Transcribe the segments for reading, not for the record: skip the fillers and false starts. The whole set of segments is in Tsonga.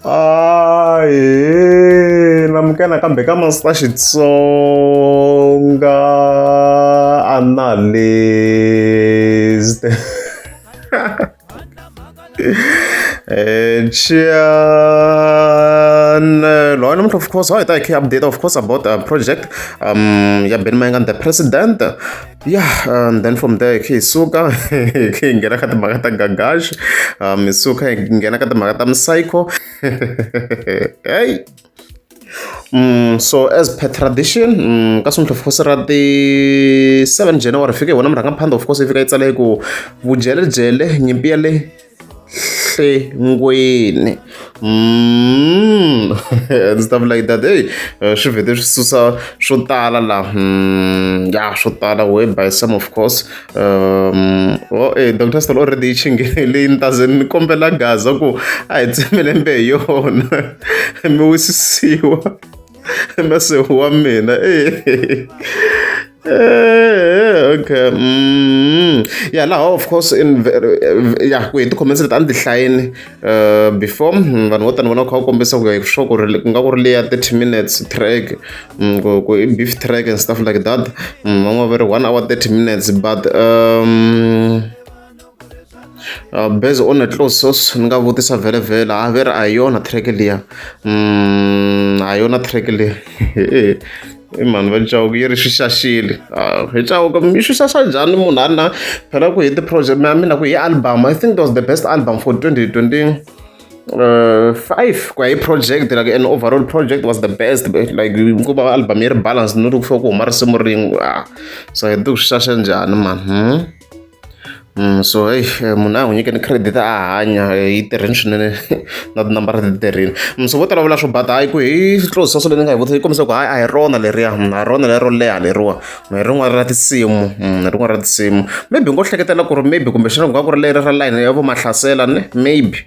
Ahee namukela nakambe ka Master Xitsonga Analyst channel namuntlha of course hi ta hi kha update of course about a project ya Benny Mayengani the president. Yeah, and then from there hi suka hi nghena ka timhaka ta Gagash, hi suka hi nghena ka timhaka ta Psycho. Hey. So as per tradition, ka swintlho of course ra ti 7 January fike hi vona murhangaphandle of course yi fika yi tsale ku vujelejele nyimpi ya le nhlengweni and stuff like that. Hey, swi vhete swi susa swo tala la, ya swo tala way by some of course. Oh, Dr. Stol already yi chingeleni ntaze ni kombela Gaza ku a hi tsemele mbe hi yona mi wisisiwa mase wa mina. Okay. Yeah, laha of course in yeah, ku hi ti-comments leti a ni ti hlayini before, vanhu vo tani vona kha va kombisa ku sure ku ri ku nga ku ri leya 30 minutes track, ku i beef track and stuff like that. Van'wana va ri 1 hour 30 minutes, but based on a close source ni nga vutisa vhele vhele a ve ri a hi yona track liya, a hi yona track liya. I mhani va Chauke yi ri swi xaxile hi Chauke mi swi xaxa njhani munhu a ri na phela ku hi ti-project mina ku hi album. I think it was the best album for 2020 five ku ya hi project, like an overall project was the best, like ku va album yi ri balance, not ku fika ku huma risimu rin'we. So hi ti ku swi xaxa njhani man? So hey, munhu a hi n'wi nyikeni credit a hanya, yi tirheni swinene na tinambara ti tirhini. So vo tala vula swo bata hayi ku hi close source leyi ni nga yi vutisa yi kombisa ku hayi a hi rona leriya, a hi rona lero leha leriwa, hi rin'wana ra tinsimu, hi rin'wana ra tinsimu. Maybe ngo hleketela ku ri maybe kumbexana ku nga ku ri leri ra line ya vo Mahlasela ne maybe.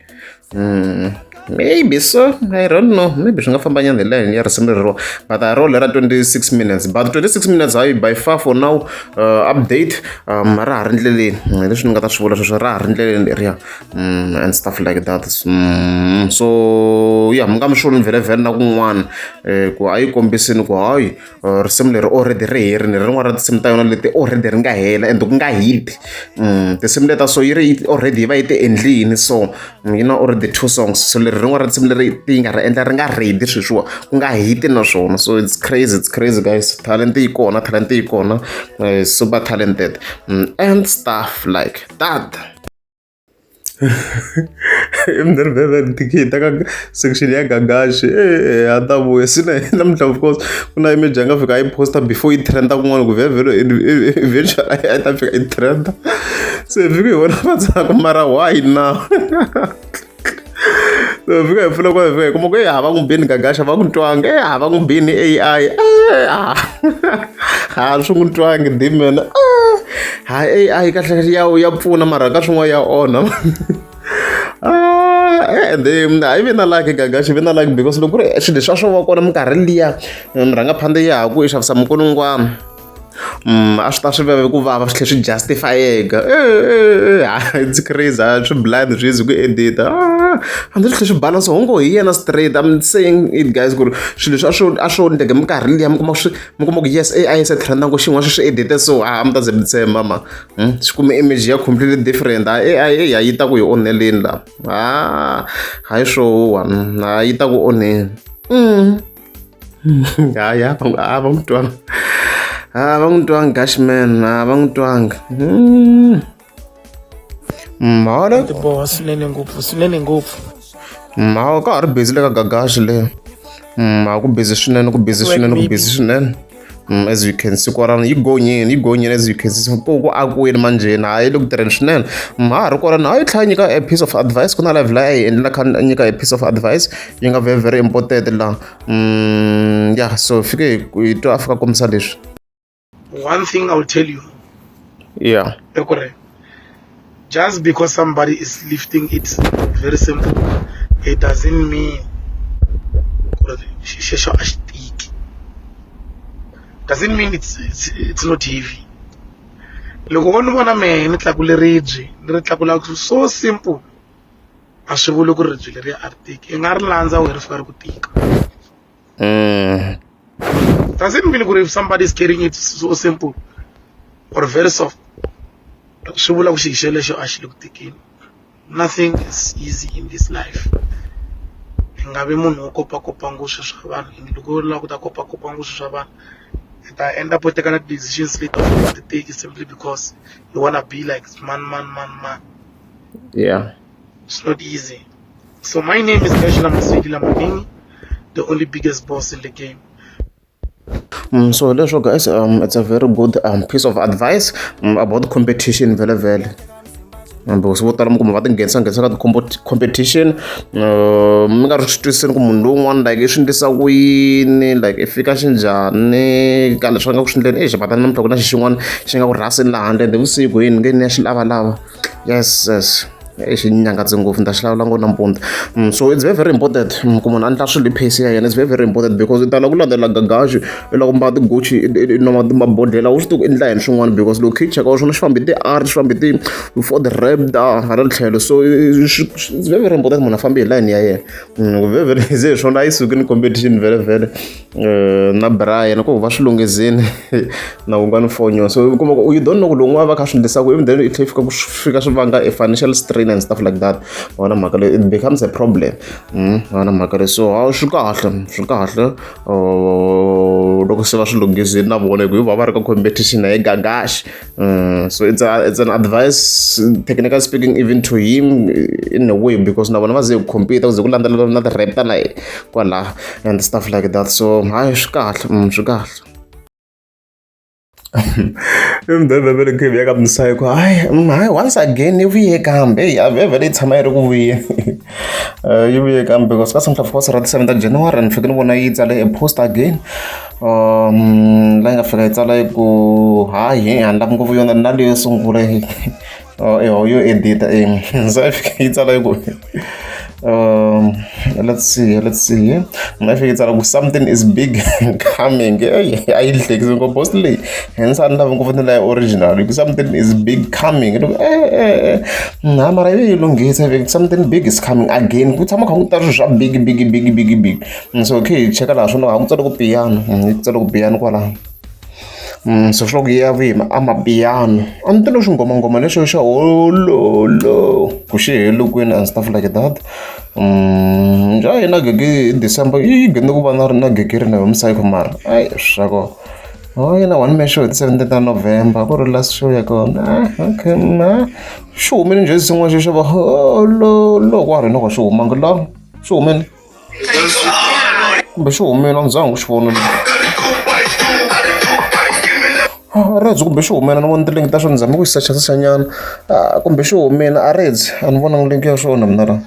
Maybe so, I don't know. Maybe swi nga famba nyana hi line ya risimu leriwa, but a ro lera 26 minutes, but 26 minutes hayi by far for now. Update ra ha ri ndleleni, leswi ni nga ta swi vula sweswo, ra ha ri ndleleni leriya, and stuff like that. So yeah, mi nga mi swi voni vhele vhele na kun'wana ku a yi kombisini ku hayi risimu leri already ri herini, rin'wana ra tinsimu ta yona leti already ri nga hela and ku nga hit. Tinsimu leta so yi ri already yi va yi ti endlini, so yi na already two songs, so leri rin'wana ra tinsimu leri ti nga ri endla ri nga ready sweswiwa ku nga hiti naswona. So it's crazy, it's crazy guys. Talent yi kona, talent yi kona, super talented, and stuff like that. Imdriveve tikhita ka section ya Gagashi a ta vuya sina namuntlha. Of course ku na image ya nga fika a yi posta before yi trenda kun'wana ku vhevhelo eventually a yi ta fika yi trenda, se hi fika hi vona va tsaka mara why now? So hi fika hi pfula kwa hi fika hi kuma ku e hava n'wi bini Gagasha, va n'wi twanga e hava n'wi bini AI ha swi n'wi twangi dimena ha AI kahle kahle ya pfuna mara ka swin'wana ya onha. And then a yi vi na luck Gagashi, vi na luck because loko ku ri swilo leswi a swo va kona minkarhi liya murhangaphandle ya ha ku i xavisa minkulungwana, a swi ta swi veve ku vava swi tlhela swi justifyeka. It's crazy, swi blind swi easy ku edita hambi swi tlhela swi balance hongo hi yena straight. I'm saying it guys ku ri swilo leswi a swo endleka minkarhi liya mi kuma swi mi kuma ku yes AI se trenda ngo xin'wana swi edite, so a mi ta ze mi tshemba ma swi kume image ya completely different. A AI ya yi ta ku hi onheleni la, a hayi swo a yi ta ku onheni. Hayi, a va n'wi twanga, a va n'wi twanga Gashman, a va n'wi twanga. Mhala ti boha swinene ngopfu, swinene ngopfu. Hawa ka ha ri busy le ka Gagashi le, a ku busy swinene, ku busy swinene, ku busy swinene. As you can see kwalano yi gonyeni, yi gonyeni. As you can see ku akiweni manjheni, hayi le ku tirheni swinene. Ha ha ri kwalano a yi tlhela nyika a piece of advice. Ku na live leyi a yi endlela kha nyika a piece of advice yi nga very very important la. Yeah, so fike hi twa a fika kombisa leswi. One thing I will tell you i ku ri just because somebody is lifting it very simple, it doesn't mean ku ri xexo a xi tiki, doesn't mean it's not heavy. Loko wo ni vona mehe ni tlakule ribye ni ri tlakula so simple. A swi vuli ku ri ribye leriya a ri tiki. I nga ri landza wena ri fika ri ku tika. Doesn't mean ku ri if somebody is carrying it so simple or very soft swi vula ku xilo xelexo a xi le ku tikeni. Nothing is easy in this life. I nga vi munhu wo kopakopa ngopfu swilo swa vanhu and loko u lava ku ta kopakopa ngopfu swilo swa vanhu i ta end up u teka na ti-decisions leti u nga ti teki simply because you wanna be like man man man man. It's not easy. So my name is Gajila Maswidi Lamanini, the only biggest boss in the game. So leswo guys, it's a very good piece of advice about competition vele vele. Because vo tala mi kuma va tinghenisa nghenisa ka ti-competition mi nga ri swi twisiseni ku munhu lowun'wana like i swi endlisa ku yini, like i fika xinjhani ka leswi a nga ku swi endleni. Exi matani namuntlha ku na xi xin'wana xi nga ku rhaseni laha handle ende vusiku yini nge ni ya xi lavalava. Yes, xi nyangatse ngopfu ni ta xi lawula ngo nampundzu. So it's very very important ku munhu a endla swilo hi pace ya yena. It's very very important because i tala ku landzela gagaxi, i lava ku mbala ti-Gucci, i nwa mabodhlela, u swi tivi ku endla yini swin'wana, because loko khe i cheka swona swi fambe ti-R, swi fambe ti-Ford Raptor hala tlhelo. So it's very very important munhu a fambe hi line ya yena. Very very ze hi swona a yi sukini competition vele vele na Brian ku va swi lunghizini na ku nga ni fonyo. So u kuma ku you don't know ku loko n'wana va kha swi endlisa ku even then i tlhela fika ku fika swi vanga a financial strain and stuff like that. Vona mhaka leyi, it becomes a problem. Vona mhaka leyi. So ha swi kahle, swi kahle loko se va swi lunghizini na vona, hi ku va va ri ka competition na Gagash. So it's an advice, technically speaking, even to him in a way, because na vona va ze ku compete, ku ze ku landzelela na ti-rap ta na kwala and stuff like that. So hayi, swi kahle, swi kahle. Vhele khe vuya ka Psycho, hayi hayi, once again yi vuye kambe. Eyi, a vhele yi tshama yi ri ku vuyeni, yi vuye kambe because ka of course ra ti-7 ta January ni fike ni vona yi tsale a post again, la yi nga fika yi tsala yi ku hayi, a ni lavi ngopfu yona na leyo sungula yo edita. So yi fika yi tsala yi ku, let's see, let's see, na fika yi tsala ku something is big coming. A yi hlekisi ngopfu post leyi, hence a ni lavi ngopfu ni la original hi ku something is big coming. Ha mara yi lunghisa, something big is coming again, ku tshama kha ku ta swilo swa big big big big big. So okay, hi cheka laha swona ku tsale ku piano, yi tsale ku piano kwalaho. So swi loko yi ya vuye amapiano, a ni tivi xingomangoma lexo xa hololo ku xi hele kwini and stuff like that. Njha yi na gigi hi December, yi gine ku va na ri na gigi ri na Psycho, mara ayi swa ko oh yena one man show hi ti-17 ta November ku ri last show ya kona. Okay, ma xi humile njhe xin'wana xo xa va hololo kwa ri na xi humanga la, xi humile kumbe xi humile a ni zangi ku xi vona redzi, kumbe xi humile ni vona ti-link ta xona, ni zame ku xi secha-secha nyana, kumbe xi humile a redzi a ni vonanga link ya xona mina la,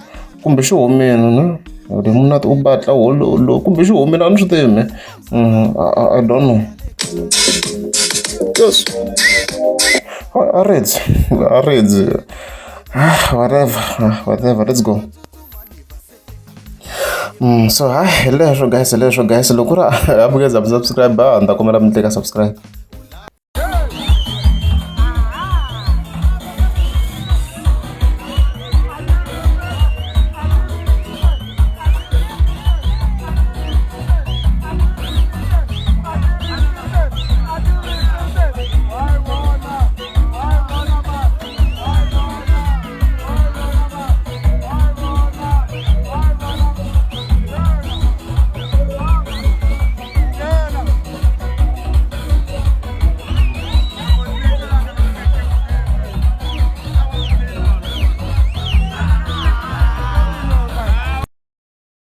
kumbe xi humile ne le munati u batla hololo, kumbe xi humile a ni swi tivi me. I don't know. Yes, a redzi, a redzi, whatever, whatever, let's go. So hayi, hi leswo guys, hi leswo guys. Loko ku ri a mi nge za mi subscribe, a ni ta kombela mi tlika subscribe.